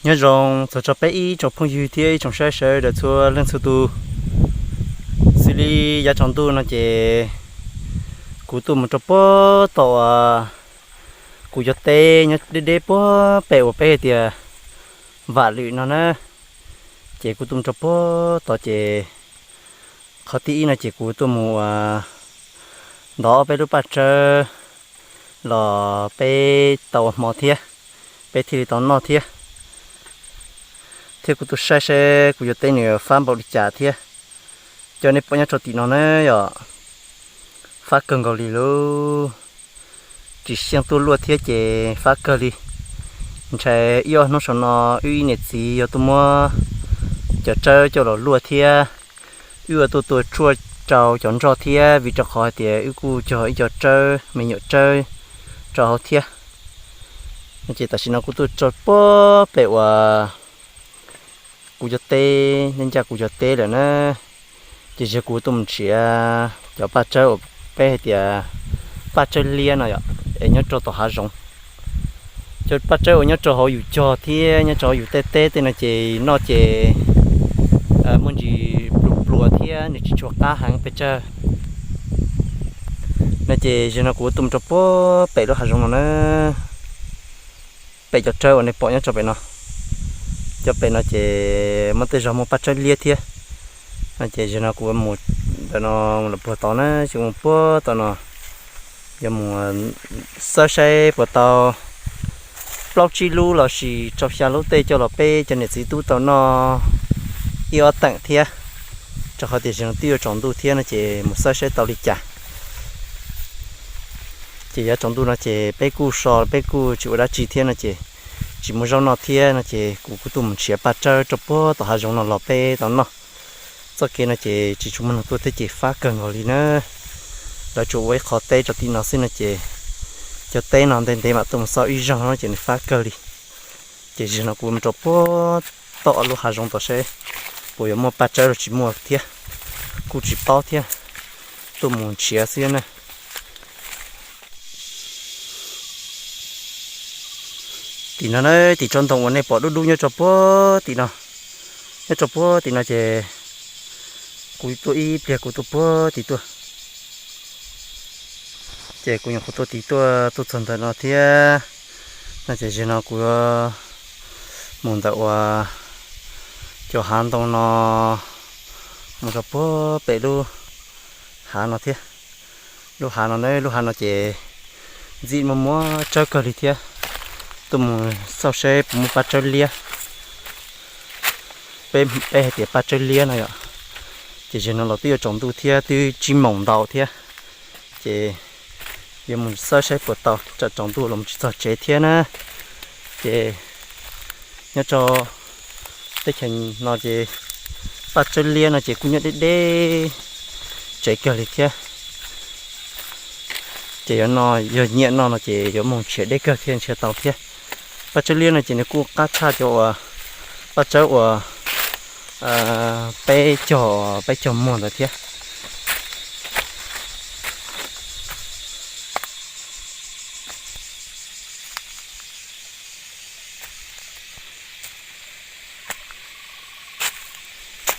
Nyob zoo txog rau peb ib tsoom phooj ywg thiab ib tsoom saib sawv daws txhua leej txhua tus. Xws li yav tsaus ntuj no ces kuv tuaj mus rau puag tom uas kuv cov teb nyob deb deb puag pem uas peb hais tias Vam Lwm no na. Ces kuv tuaj mus rau puag tod ces qhov thib ib no ces kuv tuaj mus uas ntov ob peb lub paj tsawb los peb tau ua hmo thiab, peb thiaj li tau noj thiab. Thiab kuv tuaj saib seb kuv cov teb nws fab npaum li cas thiab. Cov nej pom nyob rau tim no na yom, fab kawg nkaus li lauj. Tsis xyeej tuaj luaj thiab ces fab kawg li. Ntshai ib ob hnub saum no wb ib niam txiv yuav tuaj muab cov tsawb coj los luaj thiab, wb yuav tuaj tua tshuaj rau cov nroj thiab, vim rau qhov hais tias wb kuj cog ib co tsawb me nyuam tsawb rau hauv thiab. No ces tam sim no kuv tuaj rau puag pem uas kuv cov teb, nyob ncaj kuv cov teb lawm na. Ces ziag kuv tuaj mus nrhiav cov paj tsawb uas peb hais tias paj tsawb liab no yom, es nyob rau tom hav zoov. Cov paj tsawb uas nyob rau hauv yus cog thiab nyob rau hauv yus tej teb tej no ces noj ces muaj ntsis pluas pluas thiab nws tsis tshua qab heev pes tsawg. No ces ziag no kuv tuaj mus rau puag pem lub hav zoov no na. Pem cov tsawb uas nej pom nyob rau pem no, cov pem no ces muaj tej zog muaj paj tsawb liab thiab. No ces ziag no kuv mus ntawm no los puag tod na, tsis mus puag tod no, yuav mus xawb saib puas tau plaub tsib lub los sis rau xya lub tej coj los peb cov niam txiv tub tau noj ib ob teem thiab. Rau qhov tias ziag no twb yuav tsaus ntuj thiab no ces mus xawb saib tau li cas. Ces yav tsaus ntuj no ces peb kuj so peb kuj tsis ua dab tsi thiab no ces tsis muaj zaub noj thiab no ces kuv kuj tuaj mus nrhiav paj tsawb rau puag tom hav zoov no los peb tau noj. Txoj kev no ces tsis tshua muaj neeg tuaj thiab ces fab kawg nkaus li na. Lawv tsuas ua ib qho teb rau tim no xwb no ces cov teb no ntev ntev mam tuaj mus xauj ib zaug no ces nws fab kawg li. Ces ziag no kuv mus rau puag tom lub hav zoov tod seb puas yuav muaj paj tsawb los tsis muaj thiab, kuj tsis paub thiab, tuaj mus nrhiav xwb na. Tim no na, tim tsob ntoo uas nej pom dub dub nyob rau puag tim no, nyob rau puag tim no ces kuv tuaj ib pliag kuv tuaj puag tim tuaj. Ces kuv nyuam qhuav tuaj tim tuaj tuaj txog ntawm no thiab. No ces ziag no kuv mus ntawm uas cov hav ntoo no mus rau puag pem lub hav no thiab. Lub hav no na, lub hav no ces ntxim muaj muaj tsawb kawg li thiab. Tuaj mus xauj seb puas muaj paj tsawb liab. Peb, peb hais tias paj tsawb liab no yom. Ces ziag no los twb yuav tsaus ntuj thiab twb tsib moos ntau thiab. Ces yuav mus xawb saib puas tau, tsam tsaus ntuj los tsis txog tsev thiab na. Ces nyob rau teb chaws no ces paj tsawb liab no ces kuj nyob deb deb tsev kawg li thiab. Ces yuav no, yog nyiam noj no ces yuav mus nrhiav deb kawg thiab nrhiav tau thiab. Paj tsawb liab no ces nws kuj qab tshaj cov uas paj tsawb uas peb cog, peb cog muag ntawd thiab.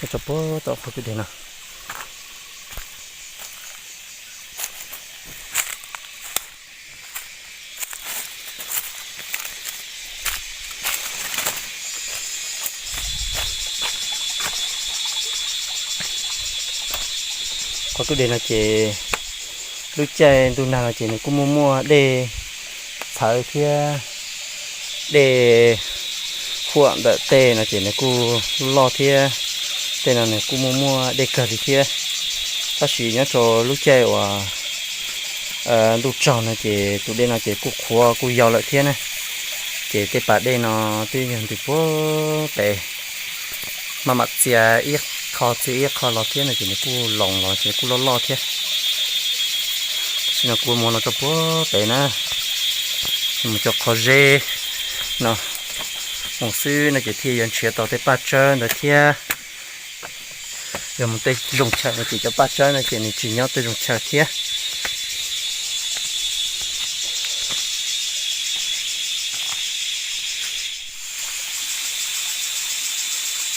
Rau puag tom qhov kwj deg no. Qhov kwj deg no ces lub caij ntuj nag no ces nws kuj muaj muaj dej txhawv thiab dej huam ntawm tej no ces nws kuj loj thiab. Tej no nws kuj muaj muaj dej kawg li thiab. Tab sis nyob rau lub caij uas ntuj tsaug no ces tus dej no ces kuj qhuav kuj yau lawm thiab na. Ces tej pas dej no twb yog ntws puag pem, maj mam txia ib qho txia ib qho los thiab no ces nws kuj loos los ces kuj loj loj thiab. Tam sim no kuv mus no rau puag pem na, Mus cov qhov zeb no mus xwb no ces thiaj yuav nrhiav tau tej paj tsawb ntawd thiab. Yog mus tej zoo chaw no ces cov paj tsawb no ces nws tsis nyob tej zoo chaw thiab.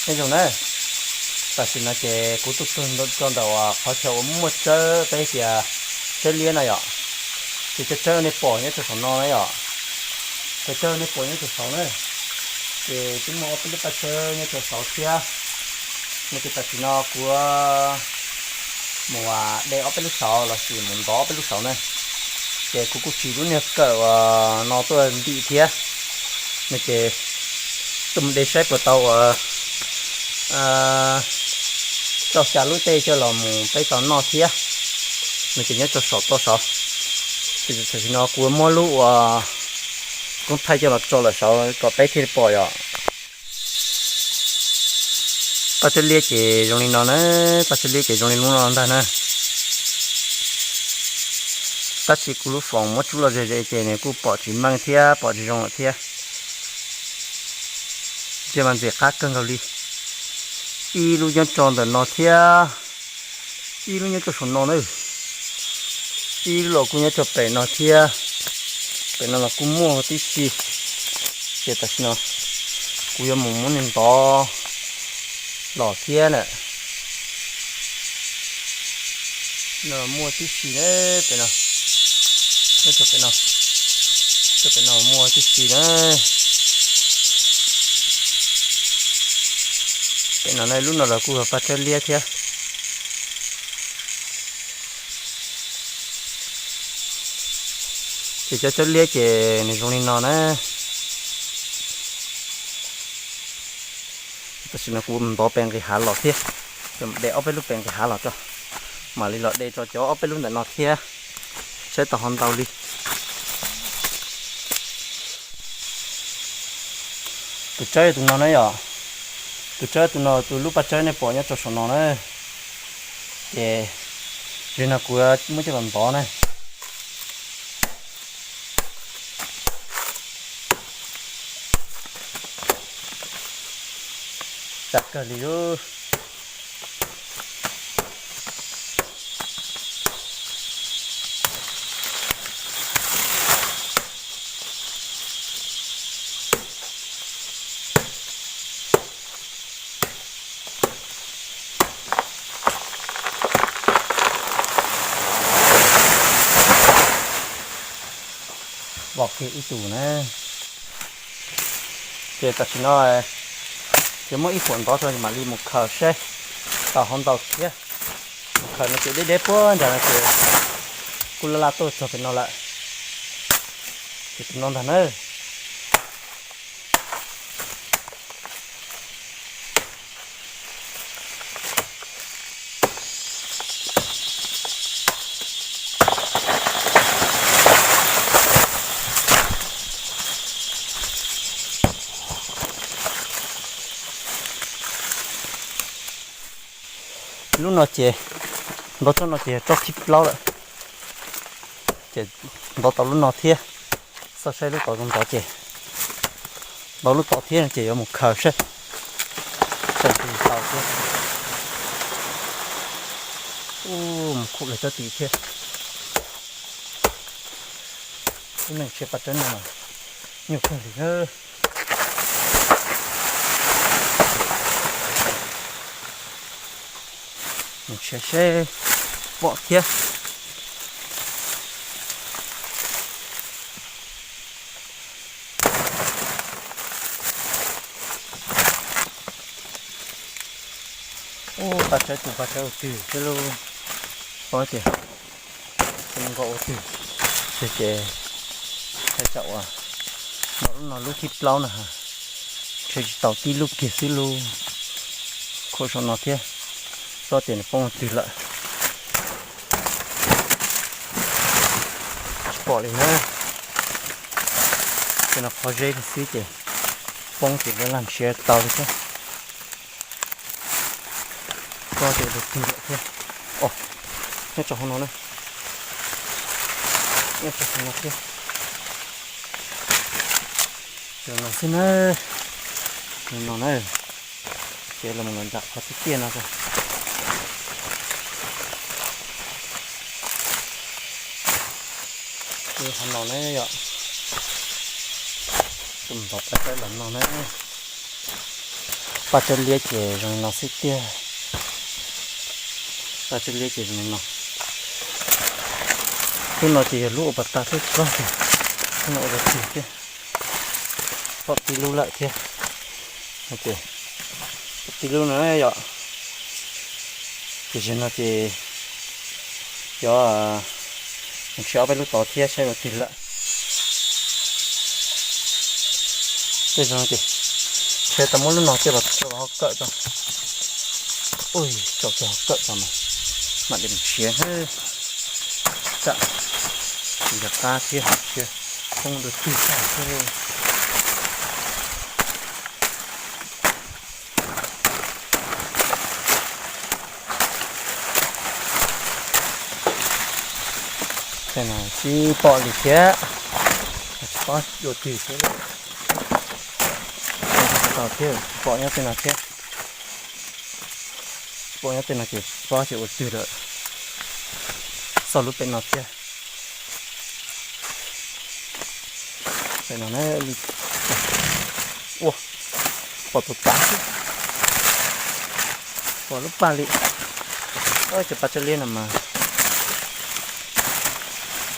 Nyob zoo na, tam sim no ces kuv tuaj txog tso ntawm qhov chaw uas muaj tsawb peb tias tsawb liab no yom, ces cov tsawb nej pom nyob rau saum no na yom, cov tsawb nej pom nyob rau saud na, ces twb muaj ob peb lub paj tsawb nyob rau saud thiab. No ces tam sim no kuv mus de ob peb lub saud lossis mus ntov ob peb lub saud na, ces kuv kuj tsis lub niag kawm uas no tuaj ntim thiab, no ces tuaj mus de saib puas tau uas rau xya lub tej coj los mus peb tau noj thiab. No ces nyob rau saum toj saud, ces tam sim no kuv muab lub uas koob thaij coj los tso lawm saud kom peb thiaj li pom yom. Paj tsawb liab ces zoo li no na, paj tsawb liab ces zoo li lub no ntag na. Tab sis kuv lub foos muab tsub los ze ze ces nws kuj pom tsis meej thiab pom tsis zoo lawm thiab. Ntsej mas ntxim qab kawg nkaus li. Ib lub nyob rau ntawm no thiab, ib lub nyob rau saum no na, ib lub los kuj nyob rau pem no thiab. Pem no los kuj muaj tib si, ces tam sim no kuv yuav mus muab nws ntov los thiab na. No muaj tib si na, pem no, nyob rau pem no, rau pem no muaj tib si na. Pem no na, lub no los kuj yog paj tsawb liab thiab. Ces cov tsawb liab ces nws zoo li no na. Tam sim no kuv ntov pem nqis hav los thiab, de ob peb lub pem nqis hav los tso, mam li los de tso cov ob peb lub ntawm no thiab, saib tau ho ntau li. Tus tsawb tus no na yom, tus tsawb tus no, tus lub paj tsawb nej pom nyob rau saum no na, ces zaum no kuv muab coj los ntov na. Txav kawg li lub. Vau kiag ib tug na. Ces tam sim no ces muab ib puas ntov tso mam li mus khaws saib tau hov ntau thiab. Mus khaws no ces deb deb puag nram no ces kuj laj laj tuaj txog pem no lawm. Ces tus no ntag na. Lub no ces ntov tsob no ces yog tsob thib plaub lawm. Ces ntov tau lub no thiab, xauj saib lub tod zoo ntov ces ntov lub tod thiab no ces yuav mus khaws saib tau thiab. Ub, mus khuj lawv tsob tim thiab. Lub neej tshiab paj tsawb no mas nyuaj kawg li na. Mus saib seb pom thiab. Ub, paj tsawb tus paj tsawb ua twg xwb lauj. Paub tias tus nkaus ua twg. Ces hais tsam uas no lub no lub thib plaub na ha, ntshe tsis tau tib lub kiag xwb lauj. Khuj saum no thiab, txhob tias nws poob ua twg lawm. Tsis pom li na. Ces no qhov zeb xwb ces poob ces laj nrhiav tau li thiab. Txhob tias tus twg lawm thiab. Os, nyob rau hauv no na. Nyob rau hauv no thiab. Zoo no xwb na, zoo no na, ces los mus los nram qhov tiaj tiaj no. Qhov no ne yom, tus ntov paj tsawb los no na, paj tsawb liab ces zoo no xwb tiag, paj tsawb liab ces zoo no. Lub no ces yog lub ua pas tas thiab tsis paub tias lub no ua dog twg thiab. Pom tib lub lawm thiab. Ces pom tib lub no yom. Ces zaum no ces cov mus nrhiav ob peb lub tod thiab saib ua twg lawm. Tej zaum no ces nrhiav tau muab lub no coj los tso ho kawm tso. Ui, tso coj ho kawm tso mas mam li mus nrhiav. Tsam yog qab thiab, poob dua twg tag thiab. Tej no tsis pom li thiab, tsis paub dua twg thiab. Tau thiab, tsis pom nyob tej no thiab. Tsis pom nyob tej no ces tsis paub ces ua twg lawm. Xauj lub pem no thiab. Pem no na, ua, pom tus tav xwb, pom lub paj li. Cov paj tsawb liab no mas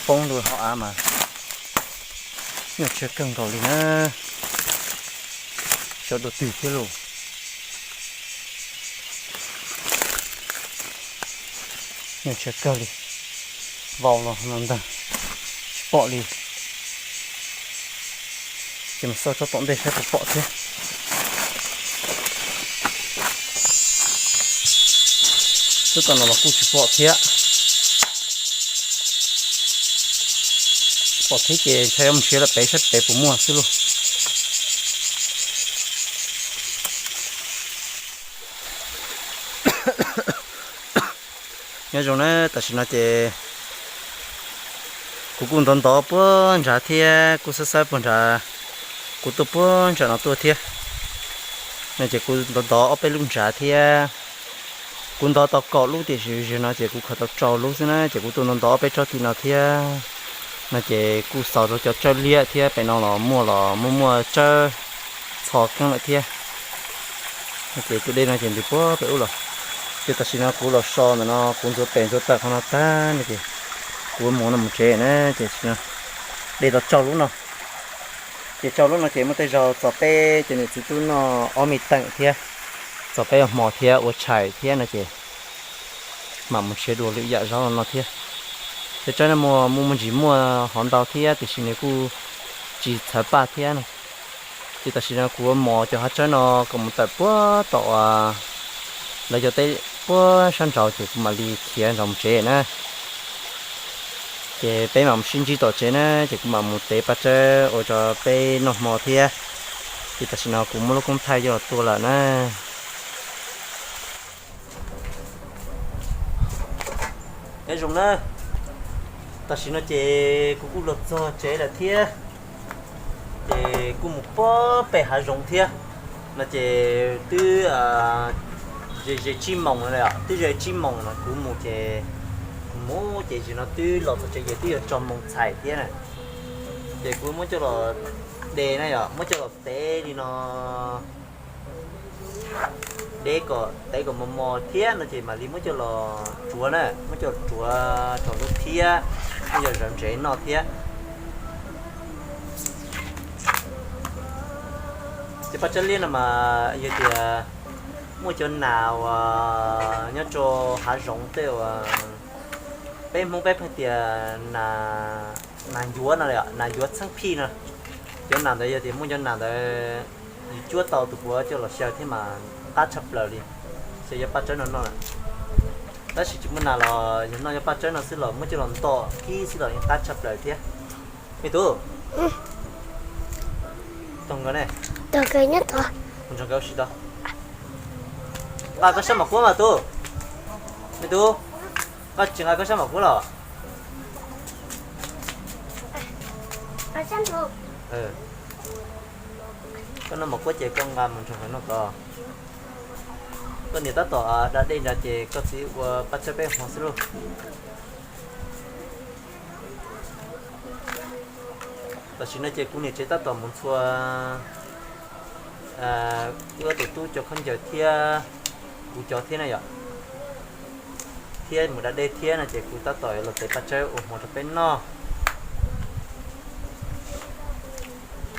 poob dua hauv av mas nyuaj siab kawg nkaus li na. Xyov dua twg thiab lauj. Nyuaj siab kawg li, vau los no ntag, tsis pom li. Ces mus xauj tsob tom ntej saib puas pom thiab. Lub tom no los kuj tsis pom thiab. Pom thiab ces ntshai yuav mus nrhiav lawm pem saib pem puas muaj xwb lauj. Nyob zoo na, tam sim no ces kuv kuj ntov ntov puag nrad thiab kuj xab xab puag nrad, kuv tuaj puag nram no tuaj thiab. No ces kuv ntov ntov ob peb lub nrad thiab. Kuv ntov tau kaum lub tiam sis zaum no ces kuv khaws tau rau lub xwb na, ces kuv tuaj ntov ntov ob peb tsob tim no thiab. No ces kuj xaus rau cov tsawb liab thiab, pem no los muaj los muaj muaj tsawb txho keeb lawm thiab. No ces tus dej no ces ntws puag pem ub los. Ces tam sim no kuv los so ntawm no, kuv ntxuav pem ntxuav tawm qhov no tag no ces kuv mus no mus tsev na, ces tam sim no de tau rau lub no. Ces rau lub no ces muaj tej zaug txog peb cov niam txiv tub noj ob me teem thiab, txog peb hmo thiab ua tshais thiab no ces mam mus nrhiav dua lwm yam zaub no thiab. Cov tsawb no muaj muaj ntsis muaj hov ntau thiab tiam sis nws kuj tsis txhawv paj thiab no. Ces tam sim no kuv ua mos cov hav tsawb no kom mus tawm puag tom lawv cov teb puag sab nraud ces kuv mam li khiav nrog mus tsev na. Ces peb mam mus sib ntsib tom tsev na, ces kuv mam mus tev paj tsawb ua rau peb noj hmo thiab. Ces tam sim no kuv muab lub koob thaij coj los tua lawm na. Nyob zoo na, tam sim no ces kuv kuj los txog tsev lawm thiab. Ces kuj mus puag pem hav zoov thiab. No ces twb ze ze tsib moos no, twb ze tsib moos no kuv mus ces, mus ces zaum no twb los txog tsev ces twb yuav txog moos txhais thiab na. Ces kuv muab coj los de na yom, muab coj los tev li no, de kom tev kom mos mos thiab no ces mam li muab coj los tsuav na, muab coj los tsuav tsaus ntuj thiab, muab coj los zawv ntsev noj thiab. Ces paj tsawb liab no mas yog tias muaj cov nas uas nyob rau hav zoov tej uas peb Hmoob peb pheej tias nas ncuav no, nas ncuav txheeb phij no. Cov nas ntawd yog tias muaj cov nas ntawd yus cuab tau tus puav coj los xyaw thiab mas qab tshaj plaws li. Xyaw cov paj tsawb no noj, tab sis tsis muaj nas los yog noj cov paj tsawb no xwb los muab coj los nto kib xwb los yeej qab tshaj plaws thiab. Me tub, tog nkawd ne, tog nkawd nyob tod, mus nrog nkawd ua si tod. Nqa koj sab mam kuab mas tub. Me tub, koj tsis nqa koj sab mam kuab los? Koj noj mov kuab ces koj nqa mus nrog nkawd noj ko. Koj niam tab tom da dej nrad ces koj txiv ua paj tsawb peb hmo xwb lauj. Tam sim no ces kuv niam tsev tab tom mus ntxhua wb ob tug tub cov khaub ncaws thiab kuv cov thiab na yom, thiab mus da dej thiab no ces kuv tab tom los tev paj tsawb ua hmo rau peb noj.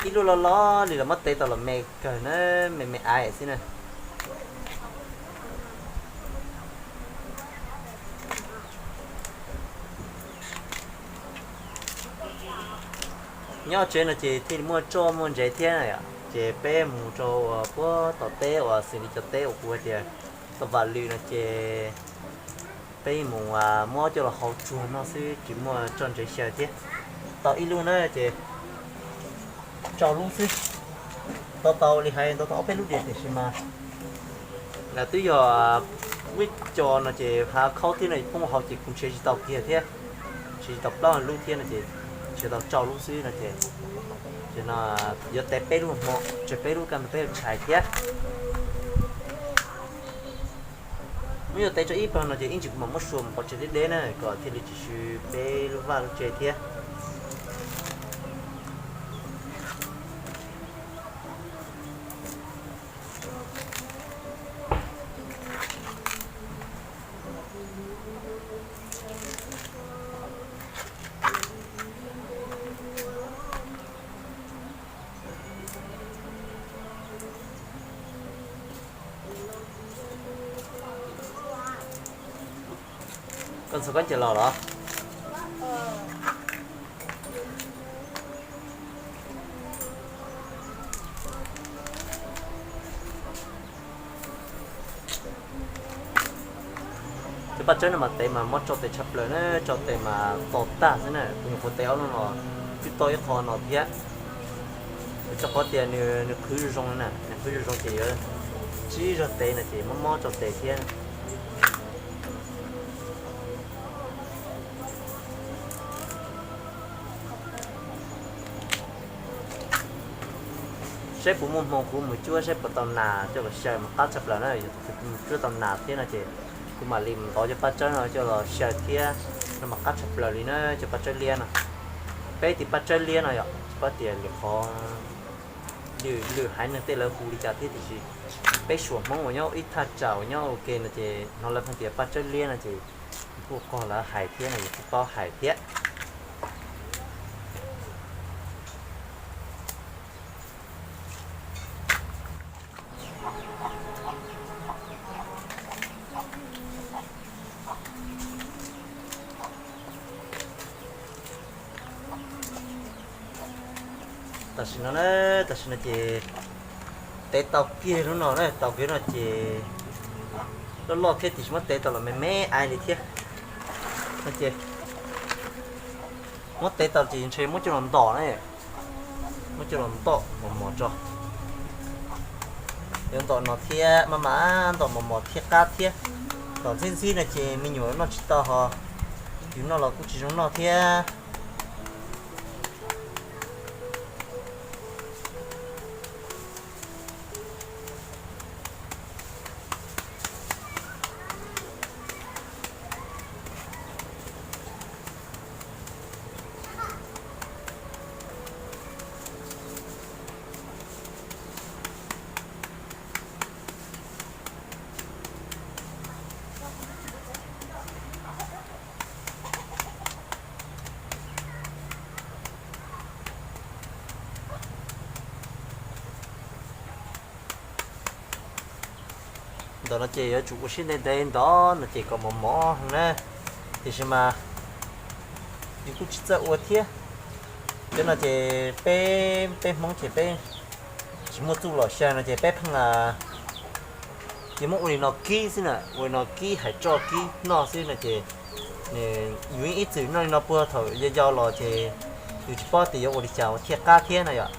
Ib lub loj loj li los muab tev tau los me kawg na, me me aiv xwb na. Nyob tsev no ces thiaj li muaj roj muaj ntsev thiab na yom, ces peb mus rau uas puag tom teb uas xws li cov teb uas kuv hais tias tau vam lwm no ces peb mus muab coj los hau tsuag noj xwb tsis muaj roj ntsev xyaw thiab. Tau ib lub na ces rau lub xwb. Tau tau li hais ntau tau ob peb lub diam tiam sis mas lawv twb yog muaj ib co no ces hav khaub thiab no poob hauv ces kuv nrhiav tsis tau kiag thiab, nrhiav tsis tau plaub lub thiab no ces nrhiav tau rau lub xwb no ces, ces no yuav tev peb lub hmo, tseg peb lub kaj ntug peb tshais thiab. Muab yuav tev tso ib pawg no ces ib ntsis kuv mam muab sua mus pov tseg deb deb na kom thiaj li tsis swb peb lub vaj lub tsev thiab. Koj ntxhua koj cia los los? Cov paj tsawb no mas tev mas mob tso tes tshaj plaws na, tso tes mas to tag xwb na. Kuv nyuam qhuav tev ob lub no, twb tau ib qho no thiab. Rau qhov tias nws qhwv zoo zoo na, nws qhwv zoo zoo ces yuav tsib zog tev no ces mob mob tso tes thiab. Saib puas muaj hmoo kuv mus cuab saib puas tau nas coj los xyaw mas qab tshaj plaws na. Yog kuv mus cuab tau nas thiab no ces kuv mam li mus ntov cov paj tsawb no coj los xyaw thiab, no mas qab tshaj plaws li na, cov paj tsawb liab no. Peb tias paj tsawb liab no yom, tsis paub tias lwm qhov, lwm haiv neeg tej lawv hu li cas thiab tiam sis peb suam Hmoob uas nyob ib thaj tsam uas nyob ua ke no ces hnov lawv pheej tias paj tsawb liab no ces kuj qog lawv hais thiab no yus kuj paub hais thiab. Tam sim no na, tam sim no ces tev tau kiag lub no na, tau kiag no ces loj loj thiab tiam sis muab tev tau los me me aiv li thiab. No ces muab tev tau ces ntshe muab coj los ntom na, muab coj los ntom mos mos tso. Yuav ntom no thiab mas mas ntom mos mos thiab qab thiab. Tom ntxhib ntxhib no ces me nyuam noj tsis tau ho yus noj los kuj tsis zoo noj thiab. Ntawm no ces yuav tsum ua siab ntev ntev ntov no ces kom mos mos na, tiam sis mas yus kuj tsis txawj ua thiab. Cov no ces peb, peb Hmoob ces peb tsis muaj txuj lom xyaw no ces peb pheej ces muab ua li no kib xwb na, ua li no kib hais roj kib noj xwb no ces nws yus ib txwm noj li no puag thaum yau yau los ces yus tsis paub tias yuav ua li cas ua thiaj qab thiab no yom.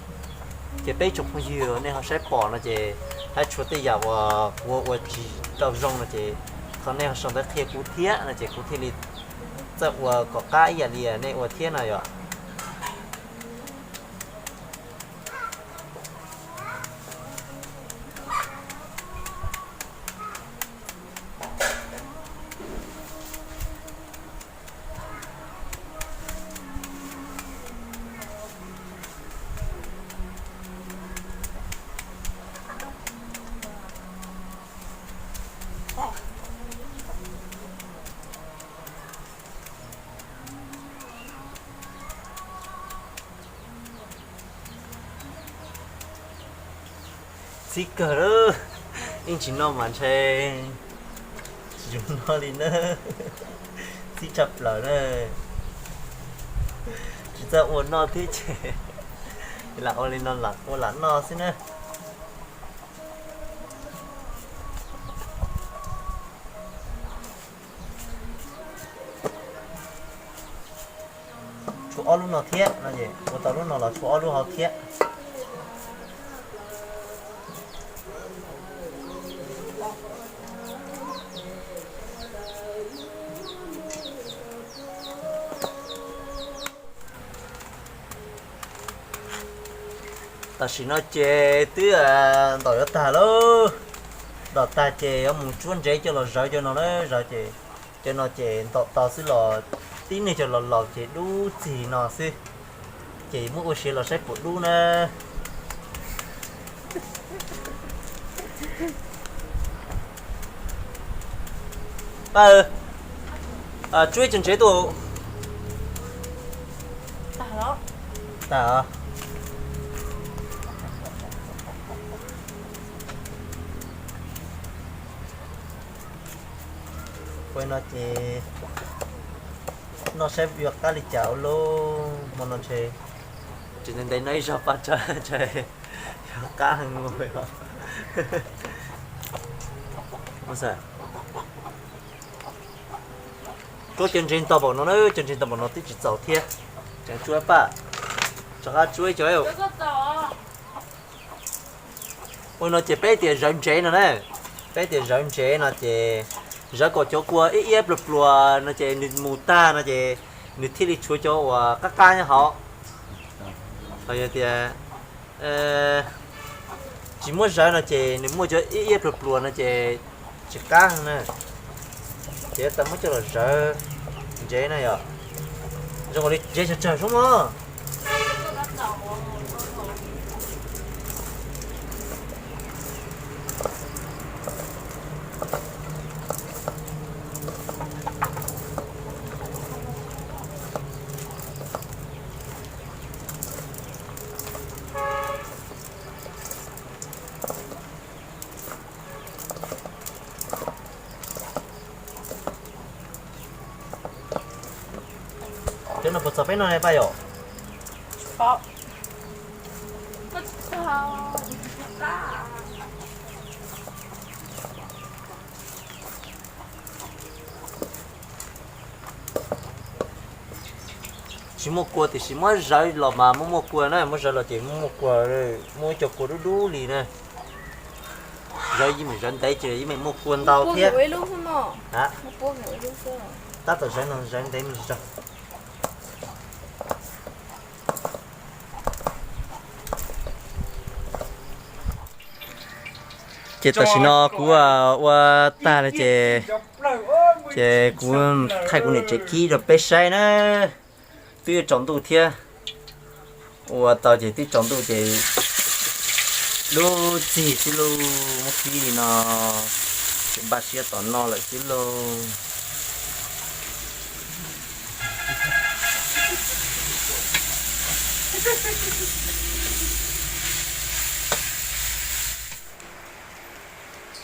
Ces peb tsoom phooj ywg nej ho saib pom no ces hais txhua tej yam uas kuv ua tsis tau zoo no ces thov nej ho sau ntawv qhia kuv thiab no ces kuv thiaj li txawj ua kom qab ib yam li nej ua thiab no yom. Txi kawg lawm, yeej tsis noj mas ntshe tsis zoo noj li na. Txi tshaj plaws na. Tsis txawj ua noj thiab ces lam ua li no lam ua lam noj xwb na. Tshuav ob lub no thiab no es ua tau lub no los tshuav ob lub hauv thiab. Tam sim no ces twb ntaus yuav tag lauj. Ntaus tag ces yuav mus tsuab ntsev coj los zawv cov no na, zawv ces cov no ces ntaus tau xwb los tib neeg cov laus laus ces dub txig no xwb. Ces muab ua siav los saib puas dub na. Tsuab ib co ntsev tuaj. Tag. Ua no ces noj saib yuav qab li cas ua lauj. Hmo no ntshe tsis ntev ntev no ib zaug paj tsawb ntshe yuav qab heev ua. Tsuab cov ntsev ntau npaum no na, cov ntsev ntau npaum no twb tsis txaus thiab. Tseem tsuab paj, rov qab tsuab ib co. Ua no ces peb tias zawv ntsev no na, peb tias zawv ntsev no ces zawv kom cov kua iab iab pluas pluas no ces nws mus tag no ces nws thiaj li tshuav cov uas qab qab nyob hauv. Ho yog tias tsis muab zawv no ces nws muaj cov iab iab pluas pluas no ces tsis qab na. Ces tau muab coj los zawv ntsev na yom. Zoo li ntsev tsawg tsawg zoo mog. Cov no puas txog peb noj ne Paj yom? Tsis muaj kua tiam sis muab zawv los mas muaj muaj kua na, muab zawv los ces muaj muaj kua, muaj ib co kua dub dub li na. Zawv yeej meem zawv ntev ces yeej meem muaj kua ntau thiab. Tab tom zawv no zawv ntev me ntsis tso. Ces tam sim no kuv ua tag lawm ces, ces kuv thaij kuv niam tsev kib rau peb saib na. Twb yuav tsaus ntuj thiab, ua tau ces twb tsaus ntuj ces lub txig xwb lauj, muab kib li no ces npaj siab tom noj lawm xwb lauj.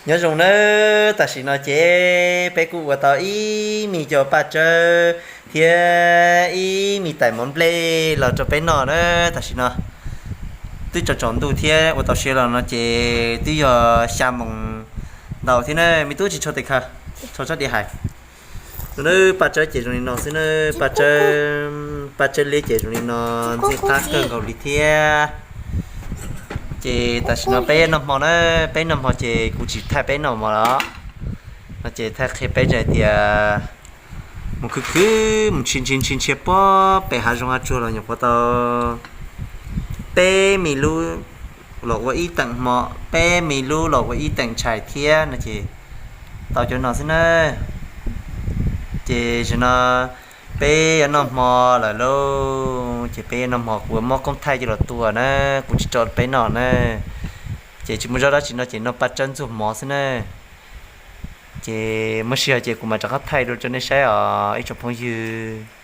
Nyob zoo nawb, tam sim no ces peb kuj ua tau ib me cov paj tsawb thiab ib me tais mov nplej los rau peb noj na. Tam sim no twb tsaus tsaus ntuj thiab ua tau siav los no ces twb yog xya moos ntau thiab na. Me tub tsis tshua tes khaws, tshua tsob diav hais. Paj tsawb ces zoo li no xwb na, paj tsawb, paj tsawb liab ces zoo li no, ntxim qab kawg nkaus li thiab. Ces tam sim no peb noj hmo na, peb noj hmo ces kuv tsis thaij peb noj hmo lawm no ces thaij qhia peb hais tias mus khwv khwv mus ntshis ntshis ntshis ntshis puag pem hav zoov hav tsuag los nyuam qhuav tau peb me lub los ua ib teem hmo, peb me lub los ua ib teem tshais thiab no ces tau cov no xwb na. Ces zaum no peb yuav noj hmo lawm lauj, ces peb yuav noj hmo, kuv yuav muab koob thaij coj los tua na, kuv tsis tso peb noj na. Ces tsis muaj zog dab tsi no ces noj paj tsawb ntxuag mov xwb na. Ces muaj sij hawm ces kuv mam rov qab thaij dua rau nej saib os ib tsoom phooj ywg.